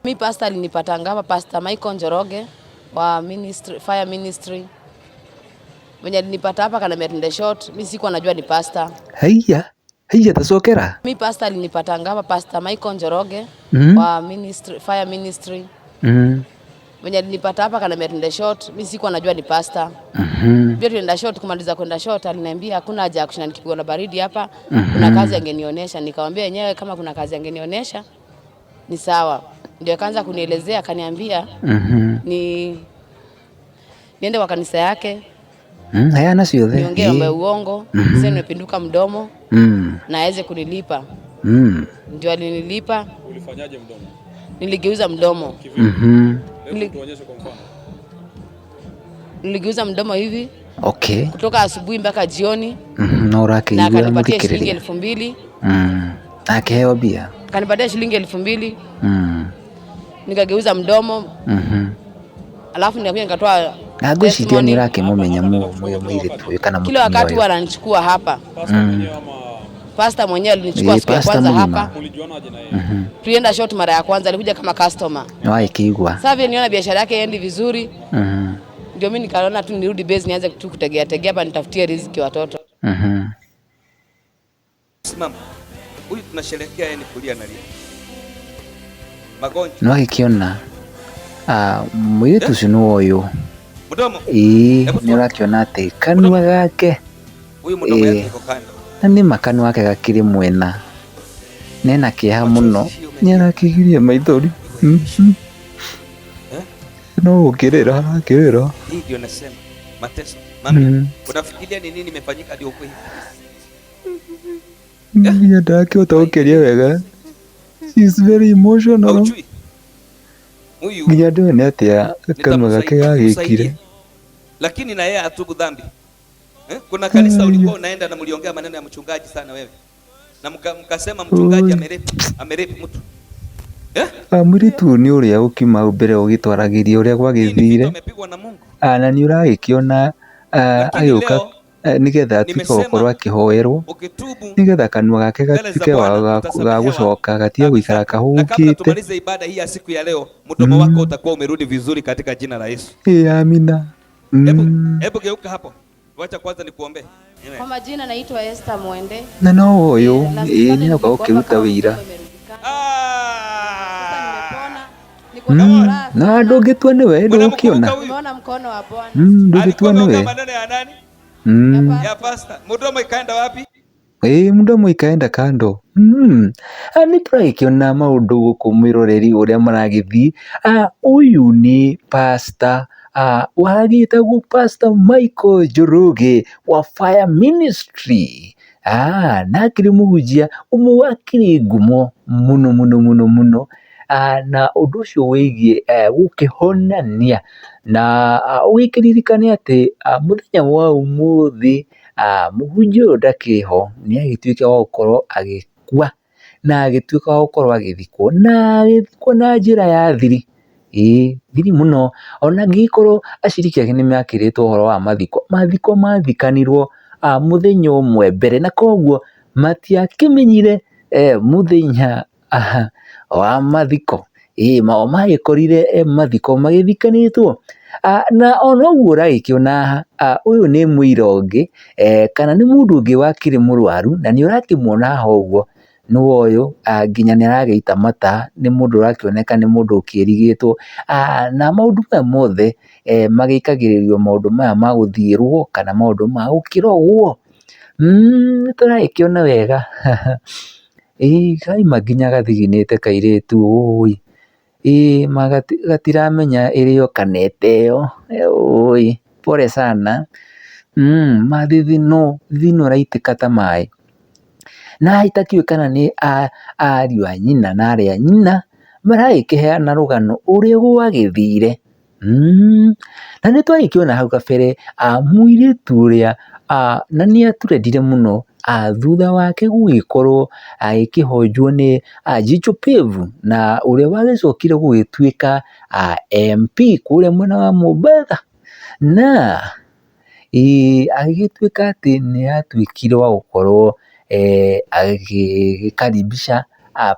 Mi pastor alinipatanga hapa, Pastor Michael Njoroge wa ministry, Fire Ministry. Mwenye alinipata hapa akaniambia tuende short, mi sikuwa najua ni pastor. Haiya, haiya tacokera. Mi pastor alinipatanga hapa, Pastor Michael Njoroge wa ministry, Fire Ministry. Mwenye alinipata hapa akaniambia tuende short, mi sikuwa najua ni pastor. Pia tulienda short, kumaliza kwenda short aliniambia hakuna haja ya kushinda nikipigwa na baridi hapa, kuna kazi angenionyesha. Nikamwambia yenyewe kama kuna kazi angenionyesha ni sawa. Ndio akaanza kunielezea akaniambia ni niende kwa kanisa yake Heana ciothe. Niongee mambo ya uongo, sasa nimepinduka mdomo na aweze kunilipa. Ndio alinilipa. Ulifanyaje mdomo? Niligeuza mdomo. Hebu tuonyeshe kwa mfano. Niligeuza mdomo hivi kutoka asubuhi mpaka jioni No na ũrakĩigua akanipatia shilingi mũthikĩrĩria. 2000. Akĩheo mbia. Akanipatia shilingi 2000. Nikageuza mdomo. Alafu nikakuja nikatoa Na ngwĩciria testimony. nĩ ũrakĩmũmenya mũirĩtu ũyũ kana Kila mũtumia wakati ũyũ. huwa ananichukua hapa. Pastor mwenyewe ama Pastor mwenyewe alinichukua siku ya Pastor kwanza mũgima. hapa. mlijuanaje na yeye? Tulienda short mara ya kwanza, alikuja kama customer. Nĩwagĩkĩigua. Sasa vile niona biashara yake haiendi vizuri, ndio mimi nikaona tu nirudi base nianze tu kutegea tegea hapa nitafutie riziki watoto. Simama. Huyu tunasherehekea yeye ni kulia na lia. Magonjwa. Nĩwagĩkĩona mũirĩtu ũcio nĩ ũyũ. Mdomo. Ĩĩ nĩ ũrakĩona atĩ kanua gake Huyu mdomo yake iko kando. Na nĩma kanua gake gakĩrĩ mwena. Na ena kĩeha mũno. Nĩ arakĩgiria maithori. No gũkĩrĩra arakĩrĩra. Hii ndio nasema mateso. Mami, unafikiria ni nini imefanyika ndio uko hivi? Nginya ndakĩhota gũkĩaria wega. She is very emotional. Haujui. Huyu Nginya ndĩũĩ nĩ atĩa kanua gake gagĩkire. nitakusaidia. Lakini na yeye atubu dhambi. Eh? Kuna kanisa ulikuwa unaenda na mliongea maneno ya mchungaji sana wewe. Na mkasema mchungaji amerepu mtu. Eh? Mũirĩtu ũyũ nĩ ũrĩa ũkiuma hau mbere ũgĩtwaragĩria ũrĩa Hii ni gwagĩthire. vita amepigwa na Mungu. Na nĩ ũragĩkĩona Lakini agĩũka leo nĩgetha atuĩke nimesema gũkorwo akĩhoerwo ukitubu nĩgetha kanua gake mbele za gatuĩke Bwana utasamehewa ga gũcoka gatige dhambi gũikara zako. Na kabla kahũkĩte. tumalize ibada hii ya siku ya leo, mdomo wako utakuwa umerudi vizuri katika jina la Yesu. Ĩĩ amina. Hebu hebu geuka hapo. Wacha kwanza nikuombe. Amen. Kwa majina naitwa Esther Mwende. Na no ũyũ Last ĩĩ Sunday nĩ oka nilikuwa gũkĩruta kama wĩira. mdomo imerudi kando. Sasa nimepona. Niko na furaha Na sana. ndũngĩtua nĩwe ndũgũkĩona. Unamkumbuka huyu? Nimeona mkono wa Bwana. Ndũngĩtua Alikuwa ameongea nĩwe. maneno ya nani? Ya pastor. Mdomo ikaenda wapi? Ĩĩ mdomo ikaenda kando. Nĩ tũragĩkĩona maũndũ gũkũ mwĩroreri ũrĩa maragĩthiĩ. Ũyũ nĩ pastor wagĩtagwo Pastor Michael Njoroge wa Fire Ministry. Na akĩrĩ mũhunjia ũmwe wakĩrĩ ngumo mũno mũno mũno mũno. Na ũndũ ũcio wĩgiĩ gũkĩhonania na ũgĩkĩririkane atĩ mũthenya wa ũmũthĩ mũhunjia ũyũ ndakĩrĩ ho, nĩ agĩtuĩka wa gũkorwo agĩkua na agĩtuĩka wa gũkorwo agĩthikwo na agĩthikwo na njĩra ya thiri. Ĩĩ thiri mũno, ona angĩgĩkorwo aciriki ake nĩ makĩrĩtwo ũhoro wa mathiko, mathiko mathikanirwo mũthenya ũmwe mbere na koguo matiakĩmenyire mũthenya wa mathiko. Ĩĩ o magĩkorire mathiko magĩthikanĩtwo. Na ona ũguo ũragĩkĩona haha, ũyũ nĩ mũira ũngĩ kana nĩ mũndũ ũngĩ wakĩrĩ mũrwaru na nĩ ũrakĩmuona haha ũguo nĩwe ũyũ nginya nĩ aragĩita mata, nĩ mũndũ ũrakĩoneka nĩ mũndũ ũkĩrigĩtwo. Na maũndũ maya mothe magĩkagĩrĩrio maũndũ maya ma gũthiĩrwo kana maũndũ ma gũkĩrogwo. Nĩ tũragĩkĩona wega. Ĩĩ kaima nginya gathiginĩte kairĩtu ũĩ. Ĩĩ ma gatiramenya ĩrĩo kana ĩteo. Ũĩ pole sana. Ma thithino, thithino ĩraitĩka ta maĩ. Na itakĩũĩ kana nĩ ariũ a nyina na arĩ a nyina maragĩkĩheana rũgano ũrĩa gwagĩthire. Na nĩ twagĩkĩona hau kabere mũirĩtu ũrĩa na nĩ atũrendire mũno thutha wake gũgĩkorwo agĩkĩhonjwo nĩ Jicho Pevu na ũrĩa wagĩcokire gũgĩtuĩka MP kũrĩa mwena wa Mombatha. Na agĩgĩtuĩka atĩ nĩ atuĩkire wa gũkorwo agĩkaribisha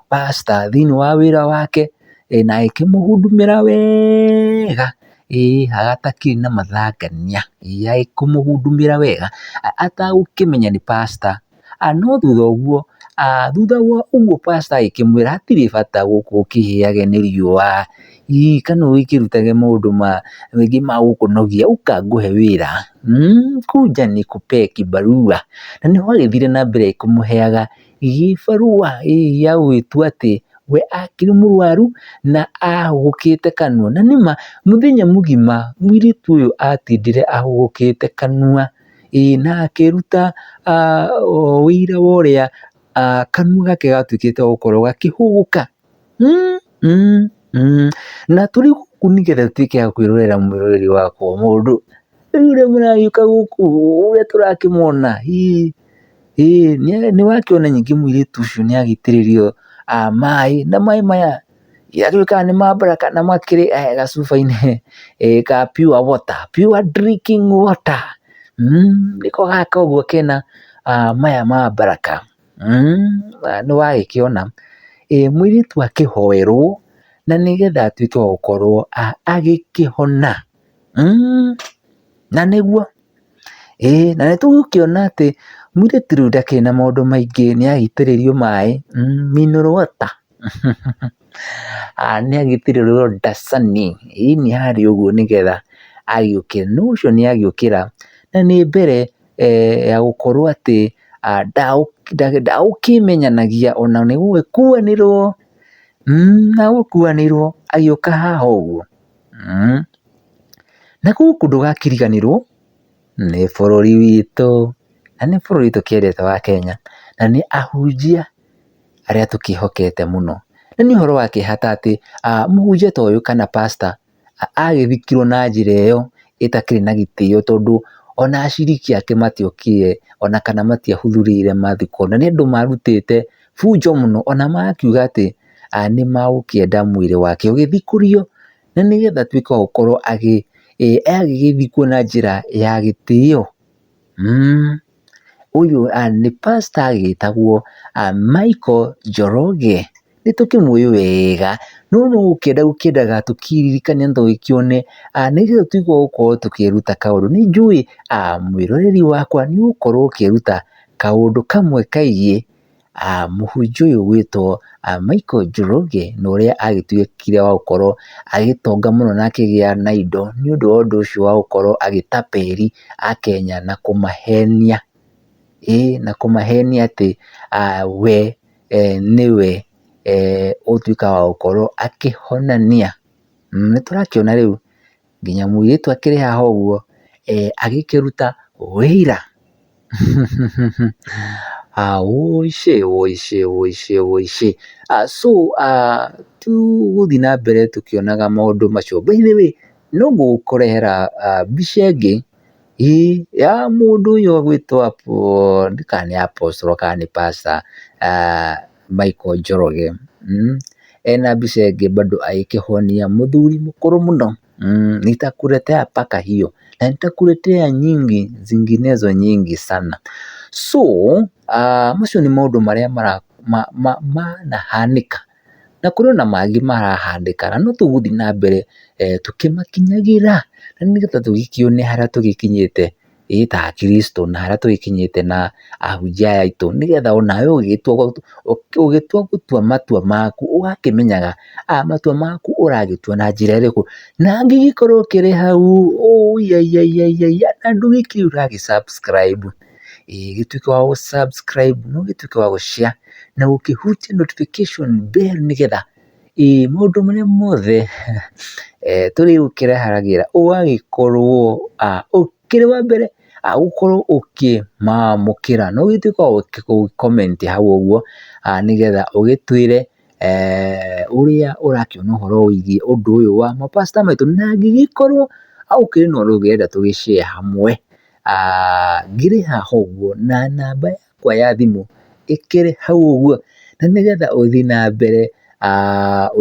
pastor thĩinĩ wa wĩra wake. Na agĩkĩmũhudumĩra wega, ĩĩ agatakĩrĩ na mathangania, ĩĩ agĩkĩmũhudumĩra wega atagũkĩmenya nĩ pastor. No thutha ũguo, thutha wa ũguo pastor agĩkĩmwĩra hatirĩ bata gũkũ ũkĩhĩage nĩ riũa, ĩ kana ũgĩkĩrutage maũndũ maingĩ ma gũkũnogia, ũka ngũhe wĩra, kuja nikupee kibarua. Na nĩho agĩthire na mbere kũmũheaga gĩbarũa gĩa gwĩtua atĩ we akĩrĩ mũrwaru na ahũgũkĩte kanua. Na nĩma mũthenya mũgima mũirĩtu ũyũ atindire ahũgũkĩte kanua, ĩĩ na akĩruta ũira wa ũrĩa kanua gake gatuĩkĩte wa gũkorwo gakĩhũgũka. Na tũrĩ gũkũ nĩgetha tũtuĩke a kwĩrorera mwĩroreri wakwa mũndũ. Rĩu ũrĩa mũragĩũka gũkũ ũrĩa tũrakĩmona, ĩĩ ĩĩ nĩwakĩona ningĩ mũirĩtu ũcio nĩagĩitĩrĩrio maĩ, na maĩ maya agĩũkaga nĩ ma baraka na makĩrĩ gacuba-inĩ ka pure water, pure drinking water, nĩko gaka ũguo kena maya ma baraka, nĩwagĩkĩona. Mũirĩtu akĩhoerwo na nĩgetha atuĩke wa gũkorwo agĩkĩhona, na nĩguo, ĩĩ na nĩtũgũkĩona atĩ mũirĩtu rĩu ndakĩrĩ na maũndũ maingĩ, nĩagĩitĩrĩrio maĩ, mineral water nĩagĩitĩrĩrio ndacani, ĩni harĩa ũguo nĩgetha agĩũkĩre, no ũcio nĩagĩũkĩra na nĩ mbere ya gũkorwo atĩ ndagũkĩmenyanagia ona nĩ gũgĩkuanĩrwo, na gũkuanĩrwo agĩũka haha ũguo. Na gũkũ ndũgakĩriganĩrwo nĩ bũrũri witũ, na nĩ bũrũri tũkĩendete wa Kenya, na nĩ ahunjia arĩa tũkĩhokete mũno. Na nĩ ũhoro wa kĩeha ta atĩ mũhunjia ta ũyũ kana pastor agĩthikirwo na njĩra ĩyo ĩtakĩrĩ na gĩtĩo, tondũ ona aciriki ake matiokire ona kana matiahũthũrĩire mathiko, na nĩ andũ marutĩte bunjo mũno, ona magakiuga atĩ nĩ magũkĩenda mwĩrĩ wake ũgĩthikũrio, na nĩgetha atuĩke wa gũkorwo agĩgĩthikwo na njĩra ya gĩtĩo. Ũyũ nĩ pastor agĩtagwo Michael Njoroge, nĩ tũkĩmũĩ wega, no no gũkĩenda gũkĩendaga tũkĩririkane na tũgĩkĩone nĩgetha tũtuĩke wa gũkorwo tũkĩĩruta kaũndũ. Nĩ njũĩ mwĩroreri wakwa nĩ ũgũkorwo ũkĩĩruta kaũndũ kamwe kaigiĩ mũhunjia ũyũ ũgwĩtwo Michael Njoroge na ũrĩa agĩtuĩkire wa gũkorwo agĩtonga mũno na akĩgĩa na indo nĩ ũndũ wa ũndũ ũcio wa gũkorwo agĩtaperi akenya na kũmahenia, ĩĩ na kũmahenia atĩ we nĩwe ũtuĩkaga wa gũkorwo akĩhonania. Nĩ tũrakĩona rĩu nginya mũirĩtu akĩrĩ haha ũguo agĩkĩruta wĩira. Ũicĩ ũicĩ ũicĩ ũicĩ. So tũgũthiĩ na mbere tũkĩonaga maũndũ macio. By the way, no ngũkũrehera mbica ĩngĩ ĩĩ ya mũndũ ũyũ ũgwĩtwo kana nĩ apostle kana nĩ pastor Michael Njoroge. Ena mbica ĩngĩ bado agĩkĩhonia mũthuri mũkũrũ mũno. Nitakuletea paka hiyo na nitakuletea nyingi zinginezo nyingi sana. So macio nĩ maũndũ marĩa manahanĩka na kũrĩ ona mangĩ marahanĩka na no tũgũthiĩ na mbere tũkĩmakinyagĩra na nĩgetha tũgĩkĩone harĩa tũgĩkinyĩte ĩ ta akristo na harĩa tũgĩkinyĩte na ahunjia aya aitũ, nĩgetha onawe ũgĩtua gũtua matua maku ũgakĩmenyaga matua maku ũragĩtua na njĩra ĩrĩkũ. Na angĩgĩkorwo ũkĩrĩ hau ũiaiaiaiaia na ndũgĩkĩrĩ ũragĩ subscribe, ĩ gĩtuĩke wa gũ subscribe na ũgĩtuĩke wa gũ share na gũkĩhutia notification bell nĩgetha ĩ maũndũ marĩa mothe tũrĩgũkĩrehagĩra ũgagĩkorwo ũkĩrĩ wa mbere gũkorwo ũkĩmamũkĩra na ũgĩtuĩke wa gũ comment hau ũguo nĩgetha ũgĩtwĩre ũrĩa ũrakĩona ũhoro wĩgiĩ ũndũ ũyũ wa mapasta maitũ. Na angĩgĩkorwo ũkĩrĩ na ũndũ ũngĩenda tũgĩ share hamwe, ngĩrĩ haha ũguo na namba yakwa ya thimũ ĩkĩrĩ hau ũguo, na nĩgetha ũthiĩ na mbere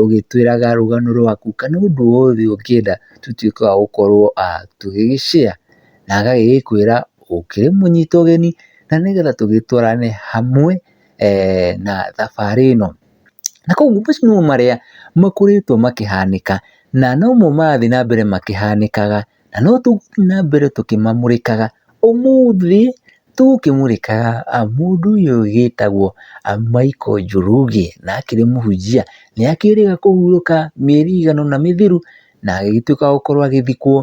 ũgĩtwĩraga rũgano rwaku kana ũndũ wothe ũngĩenda tũtuĩke wa gũkorwo tũgĩgĩ share, na agagĩkwĩra ũkĩrĩ mũnyite ũgeni na nĩgetha tũgĩtwarane hamwe na thabarĩ ĩno. Na koguo macio nĩmo marĩa makoretwo makĩhanĩka na nomo marathiĩ na mbere makĩhanĩkaga na no tũgũthiĩ na mbere tũkĩmamũrĩkaga. Ũmũthĩ tũgũkĩmũrĩkaga mũndũ ũyũ ũgĩtagwo Michael Njoroge na akĩrĩ mũhunjia, nĩ akĩrĩga kũhurũka mĩeri ĩigana ũna mĩthiru na agĩgĩtuĩka wa gũkorwo agĩthikwo,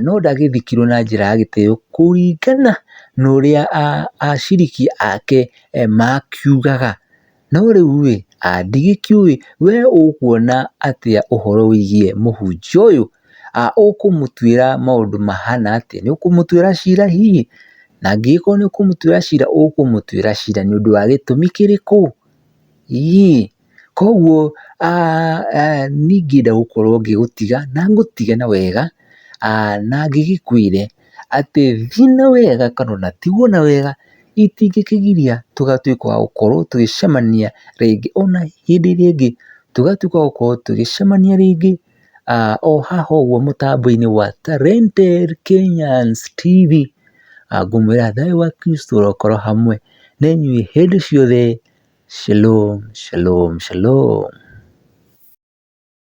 no ndagĩthikirwo na njĩra ya gĩtĩo kũringana na ũrĩa aciriki ake makiugaga. No rĩu ĩ, ndigĩkĩũĩ we ũkuona atĩa ũhoro wĩgiĩ mũhunjia ũyũ? Ũkũmũtuĩra maũndũ mahana atĩa? Nĩ ũkũmũtuĩra cira hihi? Na angĩgĩkorwo nĩ ũkũmũtuĩra cira, ũkũmũtuĩra cira nĩ ũndũ wa gĩtũmi kĩrĩkũ? Ĩĩ, koguo niĩ ingĩenda gũkorwo ngĩgũtiga na ngũtige na wega, na ngĩgĩkwĩre atĩ thiĩ na wega kana ona tigwo na wega, itingĩkĩgiria tũgatuĩka wa gũkorwo tũgĩcemania rĩngĩ ona hĩndĩ ĩrĩa ĩngĩ, tũgatuĩka wa gũkorwo tũgĩcemania rĩngĩ o haha ũguo mũtambo-inĩ wa Talented Kenyans TV. Ngũmwĩra thayũ wa Kristo ũrokorwo hamwe na inyuĩ hĩndĩ ciothe. Shalom, shalom, shalom.